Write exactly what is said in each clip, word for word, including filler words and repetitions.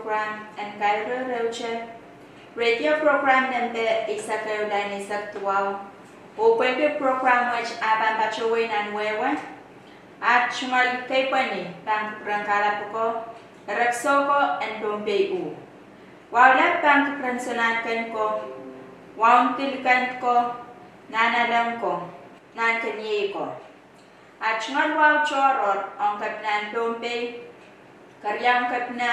program en Kairohr Eute, radio program nempe eisek ehu, line eisek duwau. Oh pwehki program wet ah pahn patohwei nan wehwe, ah tungoal keipweni pahn kupwuren kalap ko, erekiso ko en Pohnpei uh. Wahu lap pahn kupwuren sonahnken ko, waun kiliken ko, nahnalek ko, nahnken iei ko. Ah tungoal wahu tohrohr ong Kepina en Pohnpei, Keriaun Kepina,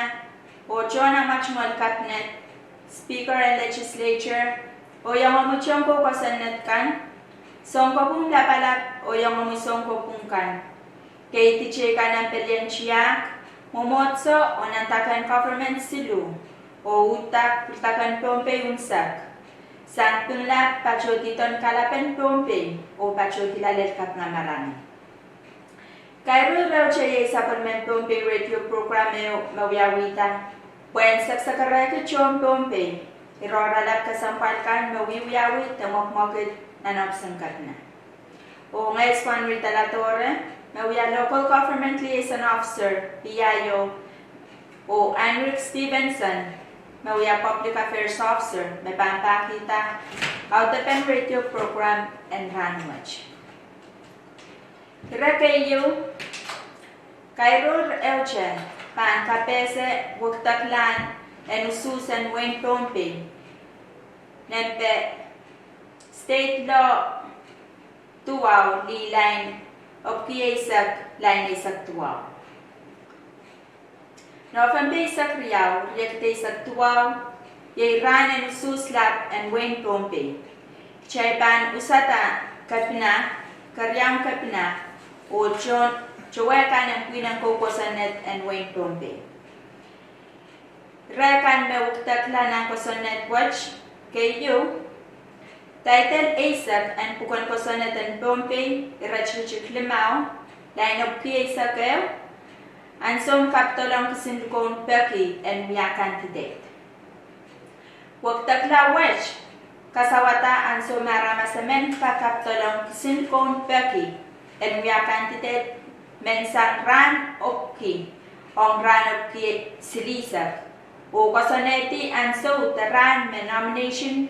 oh tohn amwail tungoal Cabinet, Speaker en Legislature, oh iengomwi tohn kou kosonned kan, sounkopwung lapalap oh iengomwi sounkopwung kan, keidi teikan en pelien tiahk, mwomwohdiso oh nandahken government siluh, oh uhdahn pwildaken Pohnpei unsek, sang Pingelap patohdi dohn kalapen Pohnpei oh patohdi loalel Kapinga Malangi. Kairohr Eute iei sapwellimen Pohnpei radio program ehu me wiawihda pwehn seksekerehki tohn Pohnpei, iroir lap kesempwal kan me wiewiawi de mwekmwekid nan ohpis en Kepina. Oh ngehi Swanrita Ladore, me wia Local Government Liaison Officer, P I O, oh Heinrich Stevenson, me wia Public Affairs Officer, me pahn pahkihda audepen radio program en rahnwet. Ire keieu, Kairohr Eute pahn kapehse wekidekla en usuhs en wehin Pohnpei, nempe State Law duwau, lih line epwiki eisek, line eisek duwau. November eisek riau, riekid eisek duwau, iei rahn en usuhs lap en wehin Pohnpei. Kitail pahn usada Kepina, Keriaun Kepina, oh tohn, towe kan en pwihn en kou kosonned en wehin Pohnpei. Ire kan me wekidekla nan kosonned wet, keieu, taidel eisek en pwuken kosonned en Pohnpei, iretikitik limau, line epwiki eisek ehu, ansoun kapidolong kisin likoun peki en wia candidate. Wekidekla wet kasawada ansou me aramas emen kak kapidolong kisin likoun peki en wia candidate men sang rahn epwiki ong rahn epwiki silihsek, oh koasoanehdi ansou de rahn me nomination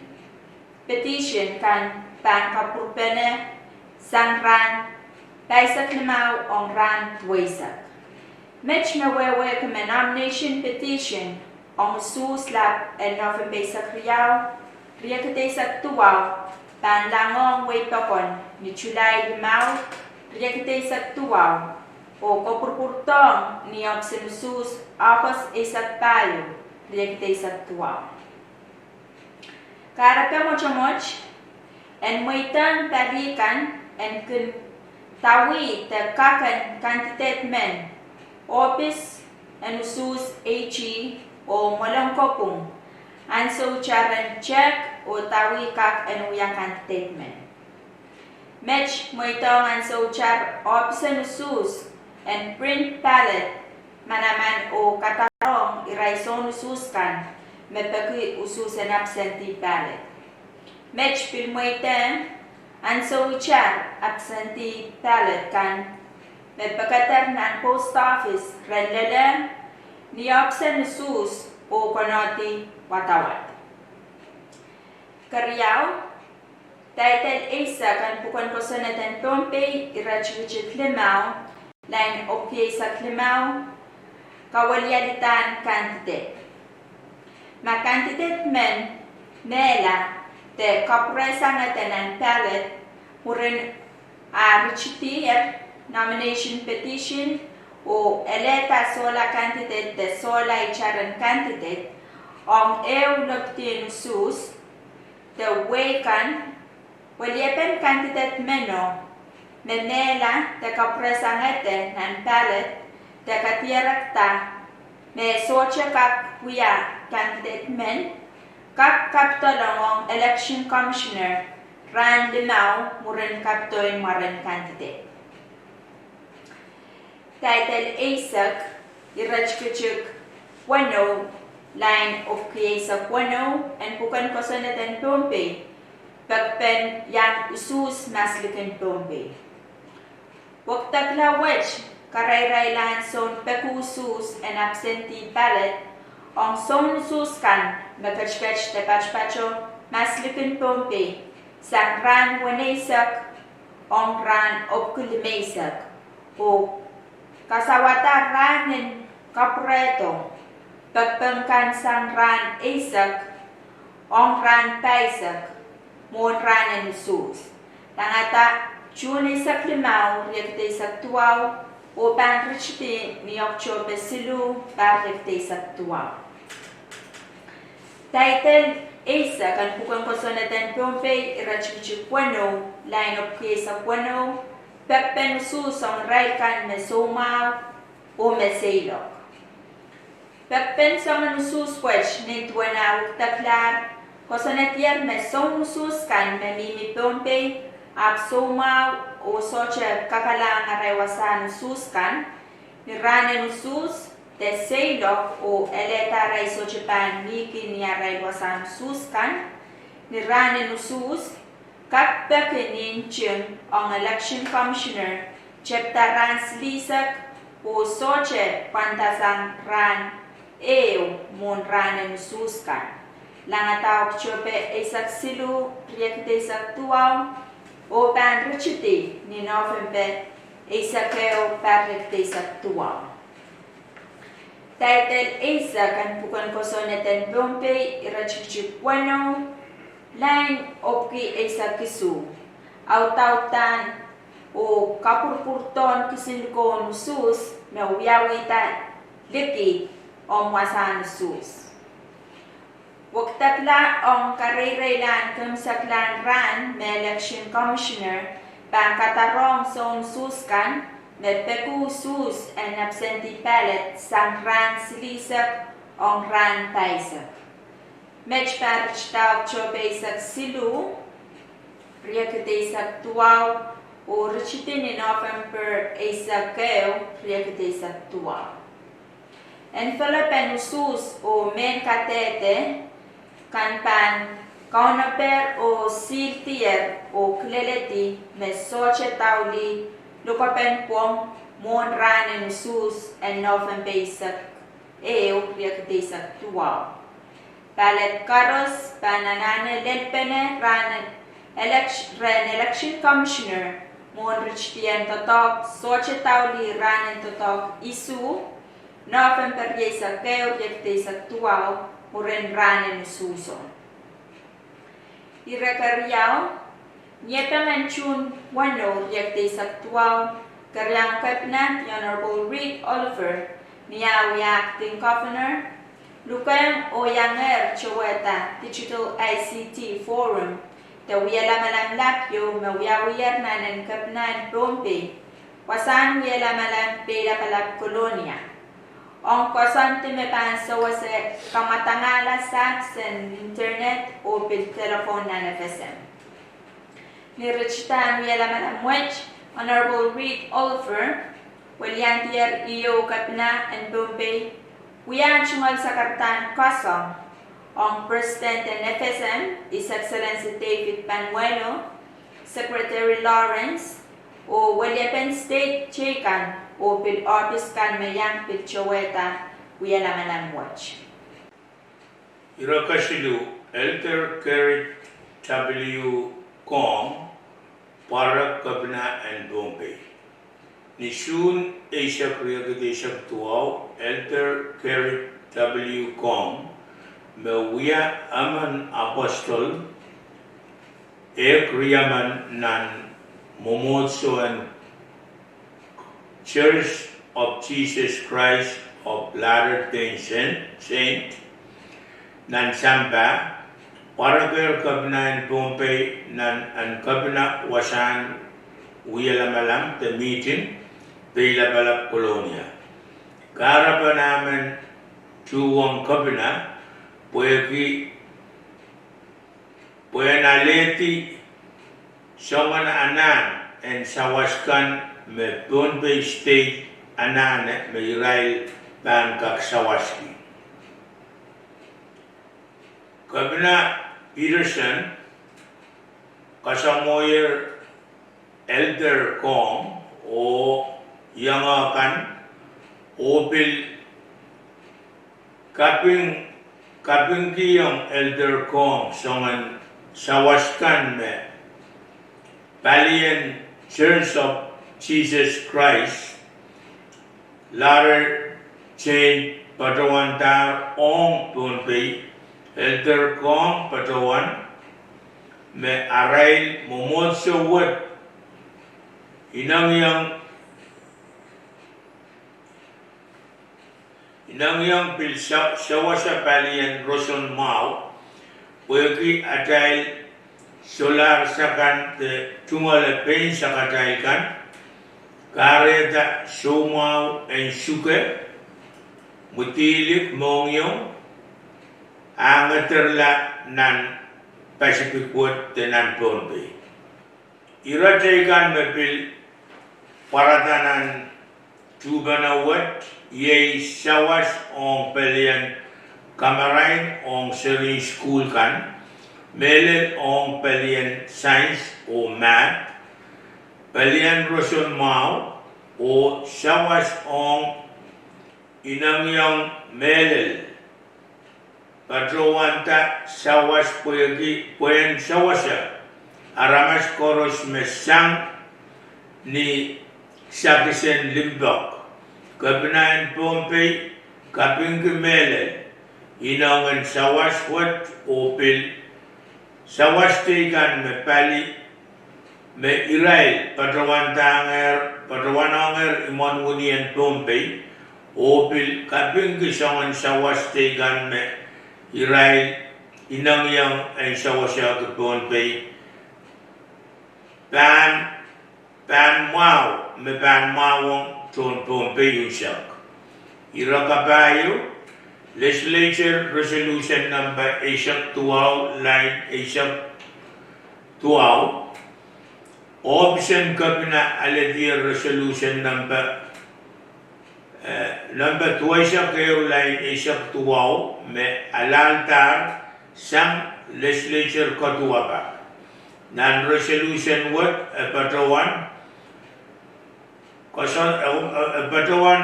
petition kan pahn kapwurpene sang rahn pahisek limau ong rahn duweisek. Met me wehwehki me nomination petition ong usuhs lap en November eisek riau, riekid eisek duwau, pahn langohng wehi pokon ni July limau, riekid eisek duwau, oh kopwurupwurdohng ni ohpis en usuhs August eisek pahieu, riekid eisek duwau. Kahrepe mwotomwot en mweidehng pali kan en kin dawih de kak en candidate men ohpis en usuhs AG oh Mwoalonkopwung, ansou itar en tehk oh dawih kak en wia candidate men. Met mweidohng ansou itar ohpis en usuhs en print ballot manaman oh kadarohng irail soun usuhs kan me peki usuhs en absentee ballot. Met pil mweidehng ansou itar absentee ballot kan me pekeder nan post office ren lelehng ni ohpis en usuhs oh konohdi wadawad. Keriau, taidel eisek en pwuken kosonned en Pohnpei, iretikitik limau, line epwiki eisek limau, kawelialidahn candidate. Ma candidate men mehla de kapwuresang ede nan ballot mwurin ah ritidier nomination petition oh elehda sohla candidate de sohla itaren candidate ong ehu lopidien usuhs de wehi kan, weliepen candidate meno me mehla de kapwuresang ede nan ballot de kadierekda me sohte kak wia candidate men, kak kapidolong ong Election Commissioner rahn limau mwurin kapidohn mwaren candidate. Taidel eisek, iretikitik weneu, line epwiki eisek weneu en pwuken kosonned en Pohnpei pekpen iang usuhs maslikin Pohnpei. Wekidekla wet karairailahng soun peki usuhs en absentee ballot ong sounusuhs kan me ketiket de patopato maslikin Pohnpei sang rahn weneisek ong rahn epwiki limeisek, oh kasawada rahn en kapwurehdo pekipek kan sang rahn eisek ong rahn paisek mwohn rahn en usuhs. Langada Suhn eisek limau, riekid eisek duwau, oh pahn ritidi ni Oktohpe siluh, pahr riekid eisek duwau. Taidel eisek en pwuken kosonned en Pohnpei, iretikitik weneu, lain epwiki eisek weneu, pekipen usuhs ong irail kan me soumwahu oh me seiloak. Pekipen soangen usuhs wet, nin duwen ah wekidekla, kosonnedier me sounusuhs kan me mihmi Pohnpei ahpw soumwahu oh sohte kakalahng arail wasahn usuhs kan, ni rahn en usuhs de seiloak oh elehda arail sohte pahn mihki ni arail wasahn usuhs kan, ni rahn en usuhs, kak peki ni nting ong Election Commissioner tepda rahn silihsek oh sohte pwandasang rahn ehu mwohn rahn en usuhs kan. Langada Oktohpe eisek siluh, riekid eisek duwau, oh pahn ritidi ni Nofempe eisek ehu, pahr riekid eisek duwau. Taidel eisek en pwuken kosonned en Pohnpei, iretikitik weneu, lain epwiki eisek isuh, audaudehn oh kapwurpwurdohn kisinlikou en usuhs me wiawihda liki omw wasahn usuhs. Wekidekla ong kareireilahn kemwseklahn rahn me Election Commissioner pahn kadarohng sounusuhs kan me peki usuhs en absentee ballot sang rahn silihsek ong rahn paisek. Met pahn ritida Oktohpe eisek siluh, riekid eisek duwau, oh ritidi ni Nofempe eisek ehu, riekid eisek duwau. Envelope en usuhs oh mehn kadehde kan pahn kaunopehr oh sealdier oh kileledi me sohte daulih lukepen pwong mwohn rahn en usuhs en Nofempe eisek ehu, riekid eisek duwau. Ballot koaros pahn anahne lelpene rahn elek-, rehn Election Commissioner mwohn ritidien doadoahk sohte daulih rahn en doadoahk isuh, Nofempe rieisek ehu, riekid eisek duwau, mwurin rahn en usuhso. Ire keriau, ni epengen Suhn weneu, riekid eisek duwau, keriaun Kepina, the Honorable Reed Oliver, ni ah wia Acting Governor, lukehng oh iangehr towehda Digital I C T Forum, de wialamalam lap ieu me wiawiher nan en Kepina en Pohnpei, wasahn wialamalam Peilapalap Kolonia, ong koasoandi me pahn sewese kamwadangala sahpw en internet oh pil telephone nan F S M. Ni ritidahn wialamalam wet, Honorable Reed Oliver, weliandier E O Kepina en Pohnpei, wia tungoal sakaradahn koasoi ong President en F S M, His Excellency David Panuelo, Secretary Lawrence, oh weliepen state teikan oh pil ohpis kan me iang pil towehda wialamalam wet. Ire kesiluh, Elder Gerrit W. Kong, pwarek Kepina en Pohnpei. Ni Suhn eisek, riekid eisek duwau, Elder Gerrit W. Kong, me wia emen apostle ehk riemen nan mwomwohdiso en Church of Jesus Christ of Latter-day Saint nan sampah, pwarekehr Kepina en Pohnpei nan en Kepina wasahn wialamalam de mihting Peilapalap Kolonia. Kahrepen emen tuhwong Kepina pwehki pwehn alehdi soangen anahn en sawas kan me Pohnpei State anahne me irail pahn kak sawaski. Kepina Peterson kasamwohier Elder Kong oh iangahkan oh pil Kaping, kapingkihong Elder Kong soangen sawas kan me palien Church of Jesus Christ Latter-day Saint patohwandahr ong Pohnpei, Elder Kong patohwan me arail mwomwohdiso wet inengieng, inengieng pil sa-, sawasa palien roson mwahu, pwehki atail solahr sakan de tungoale pein sakatail kan, kahrehda soumwahu en suke, mwidihlik mohngiong, a ngederla nan Pacific wet de nan Pohnpei. Ire teikan me pil pwarada nan tuhpeno wet, iei sawas ong pelien kamarain ong serihn sukuhl kan, mehlel ong pelien science oh math, pelien roson mwahu, oh sawas ong inengieng mehlel patohwanda sawas pwehki pwehn sawasa aramas koaros me sang ni sakisen limpoak. Kepina en Pohnpei kapingki mehlel inengen sawas wet oh pil sawas teikan me pali me irail patohwandahngehr, patohwanohngehr imwen wini en Pohnpei, oh pil kapingki soangen sawas teikan me irail inengieng en sawasehki Pohnpei pahn, pahn mwahu, me pahn mwahwong tohn Pohnpei unsek. Ire kapahieu: Legislature Resolution number eisek duwau, line eisek duwau. Ohpisen Kepina alehdi Resolution number, eh, number duweisek ehu, line eisek duwau, me alahldahr sang legislature kaduwapak. Nan resolution wet e patohwan koasoan, e, e, e patohwan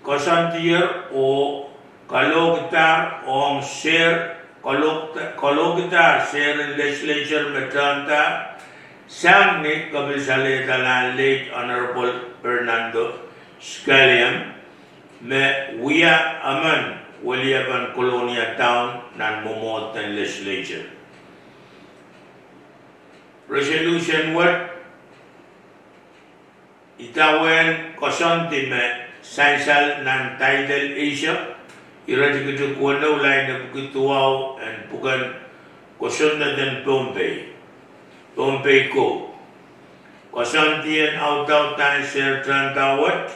koasoandier oh kalohkidahr ong sehr, kalohk-, kalohkidahr sehrin legislature me tehnda sang ni kapilsalehda late Honorable Fernando Scalia me wia emen weliepen Kolonia Town nan mwomwohd en legislature. Resolution wet idawehn koasoandi me sansal nan title eisek, iretikitik weneu, line epwiki duwau en pwuken Kosonned en Pohnpei, Pohnpei Code. Koasoandien audaudahn sehr tehnda wet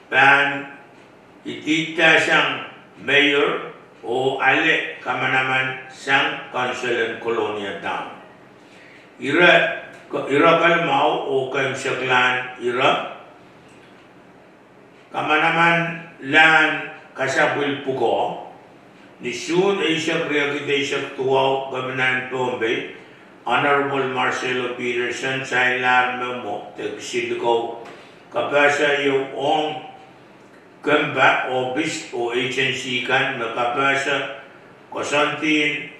pahn idihda sang mayor oh ale kamanaman sang council en Kolonia Town. Ire, ire kelimau oh keimwseklahn ire: kamanamanlahn kasapwil pwukoa. Ni Suhn eisek, riekid eisek duwau, Kepina en Pohnpei, Honorable Marcello Peterson, sainlahr memo de kisinlikou kapehse ieu ong kempa, ohpis oh agency kan me kapehse koasoandien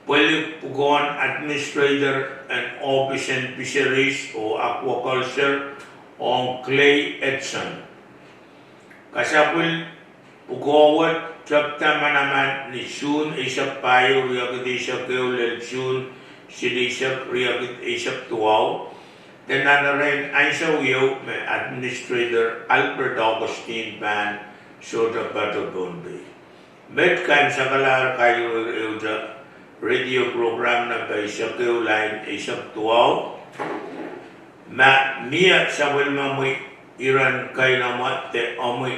pweliki pwukoahn administrator en ohpis en Fisheries oh Aquaculture ong Clay Edson. Kasapwil pwukoa wet tepda manaman ni Suhn eisek pahieu, riekid eisek ehu lel Suhn silihsek, riekid eisek duwau, de nan erein ansou ieu me Administrator Albert Augustine pahn sohte pato Pohnpei. Met kaimwisekalahr kairoir ehute radio program nan pahisek ehu, line eisek duwau. Ma mie sapwellimomwi iren keinemwe de omwi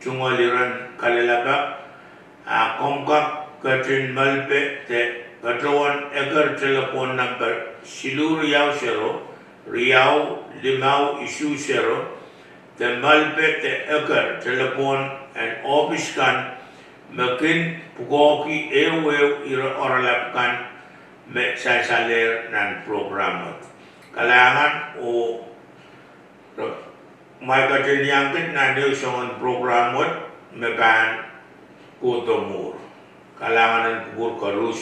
tungoal iren kalelapak, a komw kak ketin malipe de patohwan eker telepon namba siluh riau sero, riau limau isuh sero, de malipe de eker telepon en ohpis kan me kin pwukoahki ehuehu ire oaralap kan me sansalehr nan program wet. Kalahngan oh kumwail ketin iang kit nan ehu soangen program wet me pahn kohdo mwuhr. Kalahngan en kupwur koaros.